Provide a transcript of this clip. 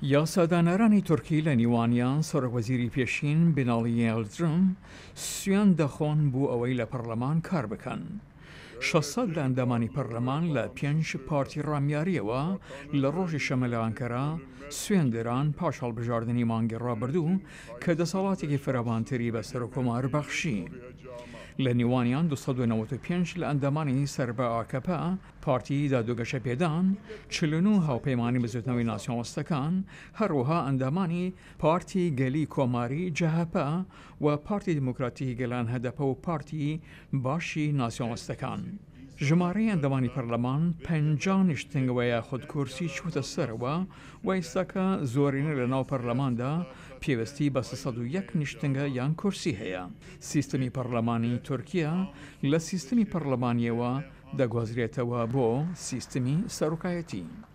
یاسادانەرانی تورکی لە نیوانیان سەرۆکوەزیری پێشین بیناڵی یێڵدرم سوێند دەخۆن بۆ ئەوەی لە پەرلەمان کار بکەن. 600 لە ئەندامانی پەرلەمان لە پێنج پارتی ڕامیارییەوە لە ڕۆژی شەممە لە ئانکەرا سوێند دران پاش هەڵبژاردنی مانگی ڕابردوو کە دەسەڵاتێکی فراوانتری بە سەرۆککۆمار بەخشی. لە نێوانیان 295 لە ئەندامانی سەر بە ئاکەپە، پارتی داد و گەشەپێدان، 49 هاوپەیمانی بزوتنەوەی ناسیۆنالیستەکان، هەروەها ئەندامانی پارتی گەلی کۆماری، جەهەپە، و پارتی دیموکراتی گەلان هەدەپە و پارتی باشی ناسیۆنالیستەکان. ژمارەی ئەندامانی پەرلەمان 50 نیشتنگەوە یاخود کورسی چووتە سەرەوە و ئیستاکە زۆرینە لە ناو پەرلەماندا پێوستی بە 301 نیشتنگە یان کورسی هەیە. سیستمی پەرلەمانی تورکیا لە سیستمی پەرلەمانیەوە دەگوازرێتەوە بۆ سیستمی سەرۆکایەتی.